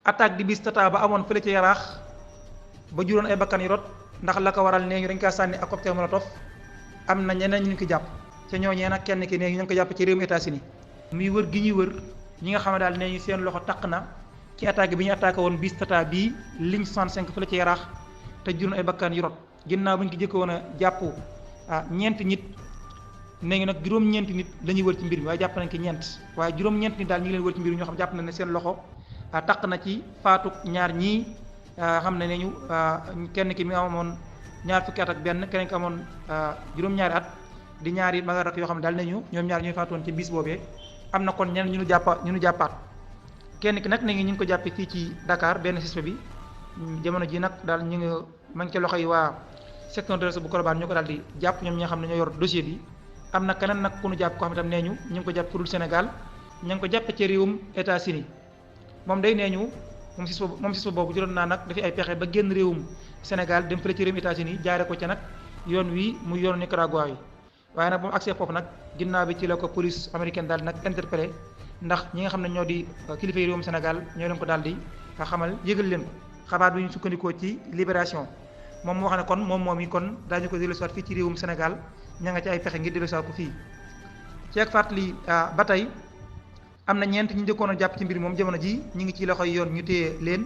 attaque di bis tata ba amoon fële ca yaraax ba juróon ay bakkan yu rot ndax la ko waral nee ñu dañ kaa sànni ak cocktail molotov am na ñeneen ñu ko jàpp ca ñooñee nag kenn ki nee ñu ngi ko jàpp ci réewum États-Unis muy wër gi ñuy wër ñi nga xam ne daal nee ñu seen loxo taq na ci attaque bi ñu attaqué woon bis tata bii ligne 65 fële ca yaraax te juróon ay bakkan yu rot ginnaaw bu ñu ko jëkk woon a jàpp ñeenti nit nee ñu nag juróom-ñeenti nit la ñuy wër ci mbir mi waaye jàpp nañ ki ñeent waaye juróom-ñeenti nit daal ñi ngi leen wër ci mbir mi ñoo xam jàpp nañ ne seen loxo taq na ci faatuk ñaar ñii xam ne ñu kenn ki mi amoon ñaar fukki at ak benn keneen ki amoon juróom-ñaari at di ñaari mag ak rak yoo xam ne daal nañu ñoom ñaar ñooy faatoon ci bis boobee am na kon ñeneen ñu nu jàppaat kenn ki nag ne ñu ngi ko jàppee fii ci Dakar benn suspect bi jamono ji nag daal ñu ngi ma ngi ci loxo yi waa section de recherche bu Colobane ñoo ko daal di jàpp ñoom ñi nga xam ne ñoo yor dossier bi am na keneen nag ku nu jàpp ko xam ne tam nee ñu ngi ko jàpp pour Sénégal ñu ngi ko jàppe ci réewum États-Unis moom day nee ñu moom si boobu juróon naa nag dafay ay pexe ba génn réewum Sénégal dem fële ci réewum États-Unis jaare ko ca nag yoon wi muy yoonu Nicaragua yi waaye nag moom accès foofu nag ginnaaw bi ci la ko police américaine daal di nag interpellé ndax ñi nga xam ne ñoo di kilifa yi réewum Sénégal ñoo leen ko daal di xamal yëgal leen ko xabaar bi ñu sukkandikoo ci Libération moom moo xam ne kon moom yi kon daañu ko dellusiwaat fii ci réewum Sénégal ña nga ci ay pexe ngir dellusiwaat ko fii ci ak fàttali ba tey am na ñeent ñu njëkkoon a jàpp ci mbir moom jamono ji ñu ngi ci loxoy yoon ñu téye leen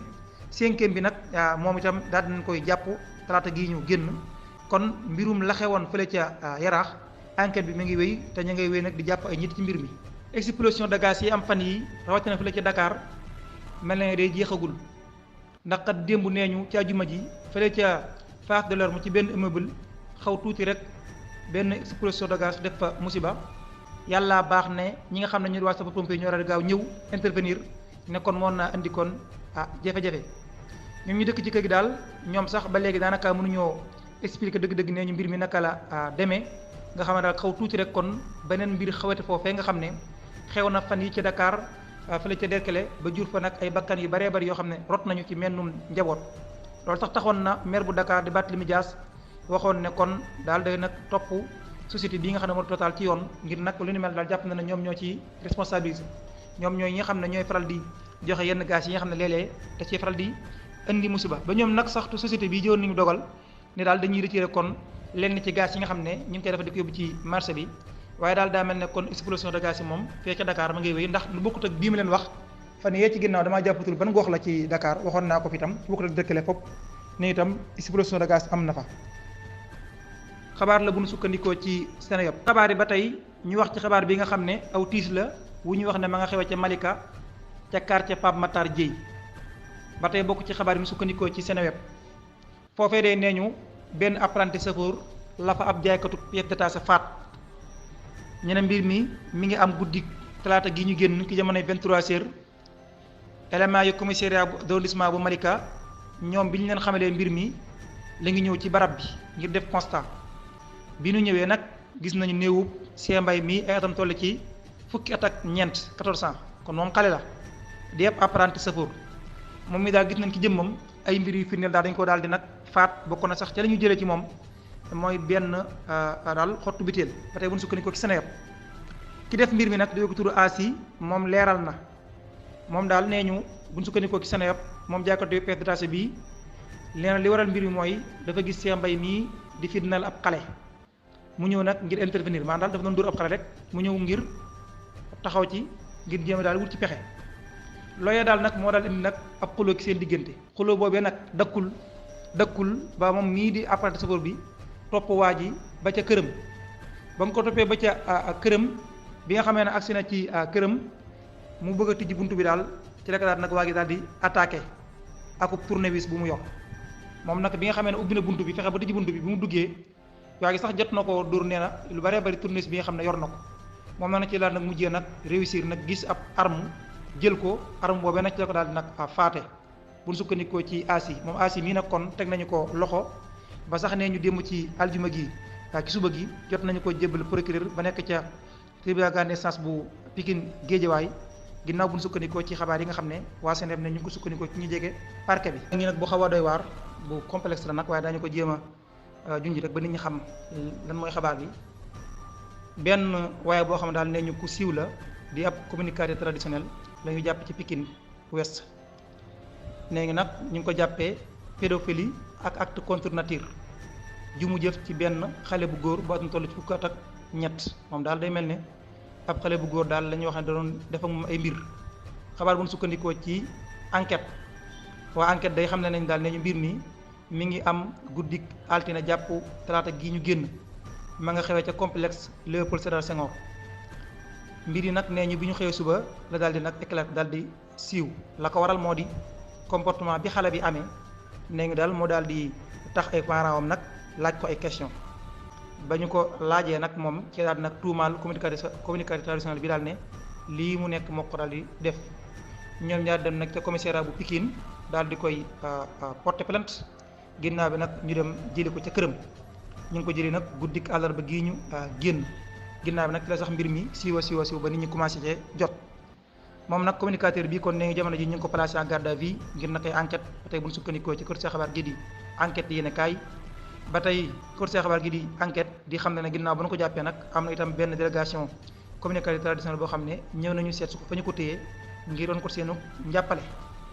cinquième bi nag moom itam daal dinañ koy jàpp talaata gii ñu génn kon mbirum la xewoon fële ca yaraax enquête bi mi ngi wéy te ñu ngay wéy nag di jàpp ay nit ci mbir mi. explosion de gaz yi am fan yi rawatina fële ca Dakar mel na ne day jeexagul ndax kat démb nee ñu ci àjjuma ji fële ca Fass Delorme ci benn immeuble xaw tuuti rek benn explosion de gaz def fa musiba. yàlla baax ne ñi nga xam ne ñu waa sapeurs-pompiers ñoo war a gaaw ñëw intervenir ne kon moon naa indi kon jafe-jafe ñoom ñu dëkk ci kër gi daal ñoom sax ba léegi daanaka mënuñoo expliquer dëgg-dëgg ne ñu mbir mi naka la demee nga xam ne daal xaw tuuti rek kon beneen mbir xawete foofee nga xam ne xew na fan yi ci Dakar fële ca Derklé ba jur fa nag ay bakkan yu baree bari yoo xam ne rot nañu ci mennum njaboot loolu sax taxoon na maire bu Dakar di Barthélémy Dias waxoon ne kon daal day nag topp société bii nga xam ne moo Total ci yoon ngir nag lu ni mel daal jàpp na ne ñoom ñoo ci responsabilisé ñoom ñooy ñi nga xam ne ñooy faral di joxe yenn gaz yi nga xam ne léeg-léeg da ciy faral di indi musiba ba ñoom nag saxtu société bii jëwoon nañu dogal ne daal dañuy retiré kon lenn ci gaz yi nga xam ne ñu ngi koy dafa di ko yóbbu ci marché bi waaye daal daa mel ne kon explosion de gaz yi moom fee ca Dakar ma ngay wéy ndax lu bokkut ak bii ma leen wax fan yee ci ginnaaw damaa jàppatul ban gox la ci Dakar waxoon naa ko fi itam bokkut ak Derklé fop ne itam explosion de gaz am na fa xabaar la bu nu sukkandikoo ci Sénégal xabaar yi ba tey ñu wax ci xabaar bi nga xam ne aw tiis la wu ñu wax ne ma nga xewe ca Malika ca quartier Pape Matar Dieye ba tey bokk ci xabaar yi mu sukkandikoo ci Seneweb foofee day nee ñu benn apprenti chauffeur la fa ab jaaykatu pièces détachées faat ñu ne mbir mi ngi am guddi talaata gi ñu génn ki jamonoy 23h élément yu commissariat d'arrondissement bu Malika ñoom bi ñu leen xamalee mbir mi la ngi ñëw ci barab bi ngir def constat bi nu ñëwee nag gis nañu néewub Cheikh Mbaye mi ay atam toll ci fukki at ak ñeent 14 ans kon moom xale la di ab apprenti chauffeur moom mi daal gis nañ ci jëmmam ay mbir yu firndeel daal dañu ko daal di nag faat bokk na sax ca la ñu jëlee ci moom mooy benn daal xottu biteel ba tey bu ñu sukkandikoo ci Sénégal ki def mbir mi nag di ko tudd Asi moom leeral na moom daal nee ñu bu ñu sukkandikoo ci Sénégal moom jaaykatu pièces détachées bii leena li waral mbir mi mooy dafa gis Cheikh Mbaye mii di fitnal ab xale mu ñëw nag ngir intervenir maanaam daal dafa doon dóor ab xale rek mu ñëw ngir taxaw ci ngir jéem daal wut ci pexe looyee daal nag moo daal indi nag ab xuloo ci seen diggante xuloo boobee nag dakkul ba moom mii di apprenti chauffeur bi topp waa ji ba ca këram ba mu ko toppee ba ca këram bi nga xamee ne agsi na ci këram mu bëgg a tijji buntu bi daal ci rek daal nag waa gi daal di attaqué akub tournevis bu mu yor moom nag bi nga xamee ne ubbi na buntu bi fexe ba tijji buntu bi mu duggee waa gi sax jot na ko dóor nee na lu bëree bëri tournevis bi nga xam ne yor na ko moom na ci la nag mujjee nag réussir nag gis ab arme jël ko arme boobee nag ci la ko daal di nag faate bu ñu sukkandikoo ci Asi moom Asi mii nag kon teg nañu ko loxo ba sax nee ñu démb ci aljuma gi ci suba gi jot nañu ko jébbal procureur ba nekk ca tribunal grande instance bu Pikine Guédiawaye ginnaaw bu ñu sukkandikoo ci xabaar yi nga xam ne waa Sénégal ne ñu ngi ko sukkandikoo ci ñu jege parquet bi. ngi nag bu xaw a doy waar bu complexe la nag waaye daañu ko jéem a junj rek ba nit ñi xam lan mooy xabaar bi benn waaye boo xam ne daal nee ñu ku siiw la di ab communicateur traditionnel la ñu jàpp ci Pikine Ouest nee ngi nag ñu ngi ko jàppee pédophilie ak acte contre nature ju mu jëf ci benn xale bu góor bu atum toll ci fukk at ak ñett moom daal day mel ne ab xale bu góor daal la ñuy wax ne da doon def ak moom ay mbir xabaar bu ñu sukkandikoo ci enquête waa enquête day xam ne nañ daal ne ñu mbir mi ngi am guddik altine jàpp talaata gi ñu génn ma nga xewee ca complexe Léopold Sédar Senghor mbir yi nag nee ñu bi ñu xëyee suba la daal di nag éclat daal di siiw la ko waral moo di comportement bi xale bi amee nee ngi daal moo daal di tax ay parents am nag laaj ko ay question ba ñu ko laajee nag moom ci daal di nag tuumaal communicateur traditionnel bi daal ne lii mu nekk moo ko daal di def ñoom ñaar dem nag ca commissariat bu Pikine daal di koy porter plainte ginnaaw bi nag ñu dem jëli ko ca këram ñu ngi ko jëli nag guddik àllarba gii ñu génn ginnaaw bi nag la sax mbir mi siiwa ba nit ñi commencé cee jot moom nag communicateur bi kon nee ngi jamono ji ñu ngi ko placé en garde à vue ngir na koy enquête ba tey bu ñu sukkandikoo ci kër see xabaar gi di enquête yéen kaay ba tey kër see xabaar gi di enquête di xam ne ginnaaw ba ñu ko jàppee nag am na itam benn délégation communicateur traditionnel boo xam ne ñëw nañu seet su ko fa ñu ko téyee ngir doon ko seenu njàppale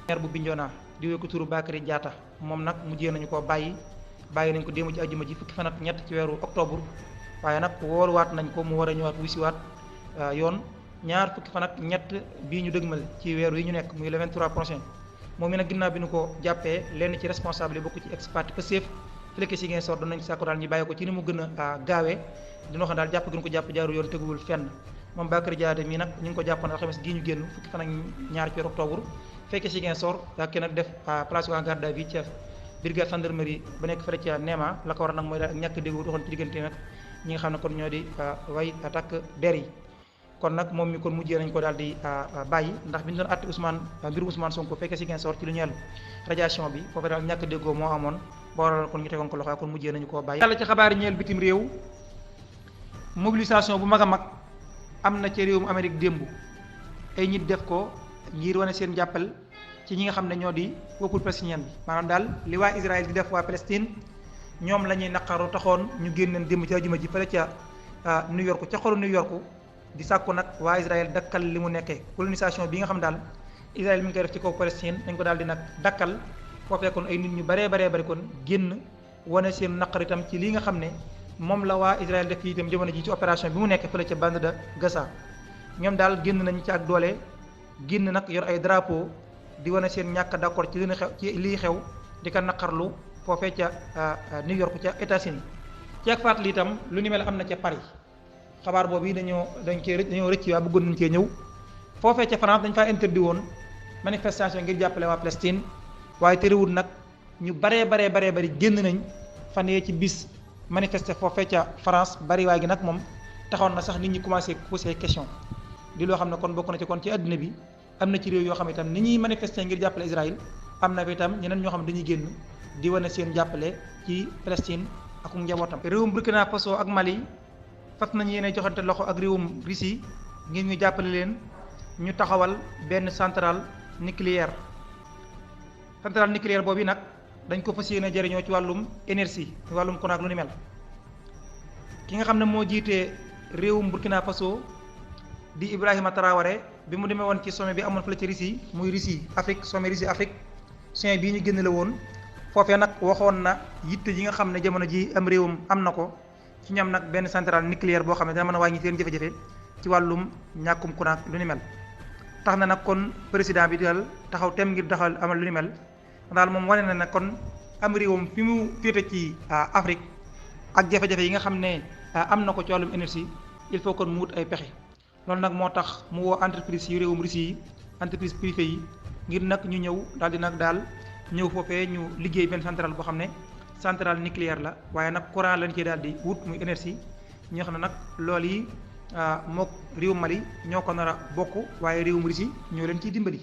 maire bu Bignona di wéy ko turu Bakary Diatta moom nag mujjee nañu koo bàyyi nañ ko démb ci àjjuma ji fukki fan ak ñett ci weeru octobre waaye nag wooluwaat nañ ko mu war a ñëwaat wusiwaat yoon ñaar fukki fan ak ñett bii ñu dëgmal ci weeru yi ñu nekk muy le 23 prochain moom mi nag ginnaaw bi ñu ko jàppee lenn ci responsable yi bokk ci ex-parti Pastef fële si ngeen sor doon nañ sàkku daal ñu bàyyi ko ci ni mu gën a gaawee dina xam daal jàpp gi ñu ko jàpp jaaru yoon teguwul fenn moom Bakary Diatta mii nag ñu ngi ko jàppoon alxames gii ñu génn fukki fan ak ñaar ci weeru octobre fekkee si ngeen sor daa nag def place en garde à vue ci brigade gendarmerie ba nekk fële ca Néma la ko war nag mooy daal ak ñàkk déggu doxoon ci diggante nag ñi nga xam ne kon ñoo di way takk der yi kon nag moom mi kon mujjee nañ ko daal di bàyyi ndax bi ñu doon àtte mbirum Ousmane Sonko fekkee si ngeen sor ci lu ñeel radiation bi foofu daal ñàkk déggoo moo amoon ba waral kon ñu tegoon ko loxo kon mujjee nañu koo bàyyi. yàlla ci xabaar ñeel bitim réew mobilisation bu mag a mag am na ci réewum Amérique démb ay nit def ko ngir wane seen jàppal ci ñi nga xam ne ñoo di peuple palestinien bi maanaam daal li waa Israël di def waa Palestine ñoom la ñuy naqaru taxoon ñu génneen démb ci àjjuma ji fële ca New York ca xolu New York di sàkku nag waa Israël dakkal li mu nekkee colonisation bi nga xam daal Israël mi ngi koy def ci kaw Palestine dañ ko daal di nag dakkal foofee kon ay nit ñu baree bari kon génn wane seen naqar itam ci lii nga xam ne moom la waa Israël def itam jamono ji ci opération bi mu nekk fële ca bande de Gaza ñoom daal génn nañ ci ak doole génn nag yor ay drapeau di wane seen ñàkk d'accord ci lii xew di ko naqarlu foofee ca New York ca États-Unis ci ak fàttali itam lu ni mel am na ca Paris xabaar boobu yi dañoo rëcc waa bëggoon nañ cee ñëw foofee ca France dañ faa interdit woon manifestation ngir jàppale waa Palestine waaye terewul nag ñu bari génn nañ fan yee ci bis manifester foofee ca France bari waay gi nag moom taxoon na sax nit ñi commencé poser question di loo xam ne kon bokk na ci kon ci àddina bi am na ci réew yoo xam ne itam ni ñuy manifester ngir jàppale Israël am na fi itam ñeneen ñoo xam ne dañuy génn di wane seen jàppale ci Palestine ak njabootam. réewum Burkina Faso ak Mali fas nañu yéene joxante loxo ak réewum Russie ngir ñu jàppale leen ñu taxawal benn centrale nucléaire boobu nag dañ ko fas yéene jëriñoo ci wàllum énergie wàllum courant ak lu ni mel ki nga xam ne moo jiite réewum Burkina Faso di Ibrahima Traoré bi mu demee woon ci sommet bi amoon fële ci Russie muy Russie Afrique sommet Russie Afrique sommet bii ñu génn la woon foofee nag waxoon na yitte yi nga xam ne jamono ji am réewum am na ko ci ñoom nag benn centrale nucléaire boo xam ne dana mën a wàññi seen jafe-jafe ci wàllum ñàkkum courant lu ni mel tax na nag kon président bi daal taxaw tem ngir taxawal amal lu ni mel daal moom wane na ne kon am réewam fi mu féete ci Afrique ak jafe-jafe yi nga xam ne am na ko ci wàllum énergie il faut kon mu wut ay pexe loolu nag moo tax mu woo entreprise yu réewum Russie yi entreprise privée yi ngir nag ñu ñëw daal di nag daal ñëw foofee ñu liggéey benn centrale boo xam ne centrale nucléaire la waaye nag courant lañ ciy daal di wut muy énergie ñoo xam ne nag loolu yi mook réewum Mali ñoo ko nar a bokk waaye réewum Russie ñoo leen ciy dimbali.